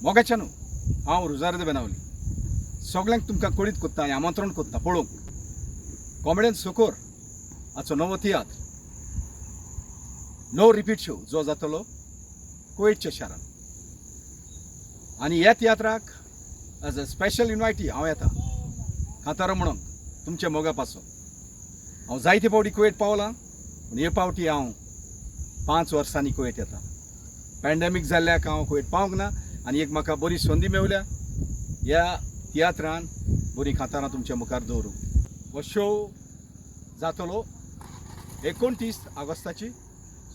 मोगाच्यानू, हांव रुजारो दे बेनावली सगल्यांक तुमकां कळीत कोत्ता आनी आमंत्रण कोत्ता पळोवंक कॉमेडियन सुकोर हाचो नवो तियात्र नो रिपीट शो जो जातलो कुवेटच्या शारांत. आनी ह्या तियात्राक एज अ स्पेशल इन्वायटी हांव येता कांतारो म्हणून तुमच्या मोगा पासून. हांव जायते फावटी कुवेट पावलां, पूण हे फावटी हांव 5 वर्सांनी कुवेट येता. पॅन्डेमीक जाल्ल्याक हांव कुवेट पावंक ना आनी एक म्हाका बरी संदी मेवल्या ह्या तियात्रान बरीं कांतारां तुमच्या मुखार दवरूंक. हो शो जातलो 29 ऑगस्टाची,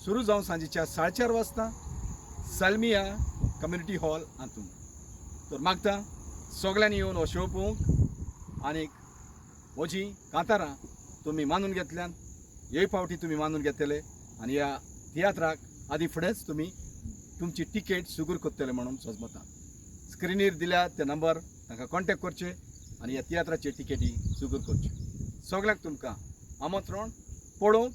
सुरू जावन सांजेच्या 4:30 वाजता सलमिया कम्युनिटी हॉल हातूंत. तर मागता सगळ्यांनी येवन हो शो पळोवंक आनीक म्हजी कांतारां तुमी मानून घेतल्यान हे फावटी तुमी मानून घेतले आनी ह्या तियात्राक आदी फुडेंच तुमी तुमची तिकेट सुगूर करतले म्हणून सजमता. स्क्रिनीर दिल्या ते नंबर तांकां कॉन्टेक्ट करचे आनी ह्या तियात्राचे तिकेटी सुगूर करच्यो. सगळ्यांक तुमकां आमंत्रण पळोवंक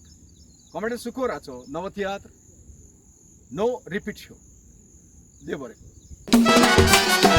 कॉमेडी सुकोराचो नवो तियात्र नो रिपीट शो. देव बरें करूं.